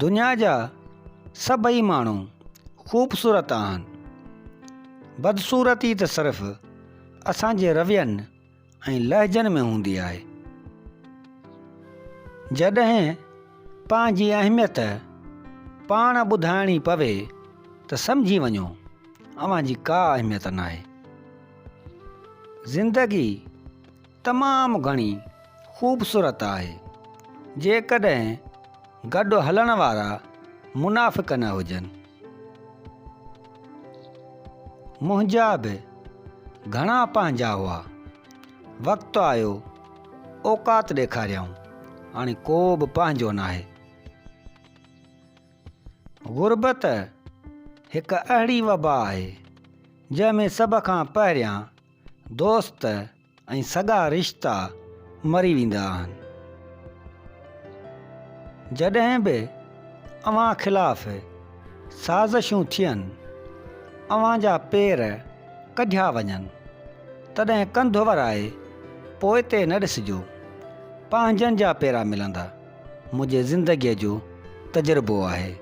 دنيا جا سڀئي ماڻهو خوبصورت آهن. بدصورتي ته صرف اسان جي روين ۽ لهجن ۾ هوندي آهي. جڏهن پنهنجي اهميت پاڻ ٻڌائڻي پوي ته سمجهي وڃو اوهان جي ڪا اهميت ناهي. زندگي تمام گهڻي خوبصورت آهي، جيڪڏهن گڏ هلڻ وارا منافق نه هجن. منهنجا به گهڻا پنهنجا هئا. وقت آيو اوقات ڏيکاريائون، هاڻي ڪو به پنهنجو ناهي. غربت هڪ اهڙي وبا آهي، جنهن ۾ سڀ کان پهريان دوست ۽ سڳا رشتا مري ويندا آهن. جڏهن به اوهان خلاف سازشون ٿين، اوهان جا پير ڪڍيا وڃن، تڏهن ڪنڌ ورائي پوئتي نه ڏسجو، پنهنجن جا پيرا ملندا. منهنجي زندگيء جو تجربو آهي.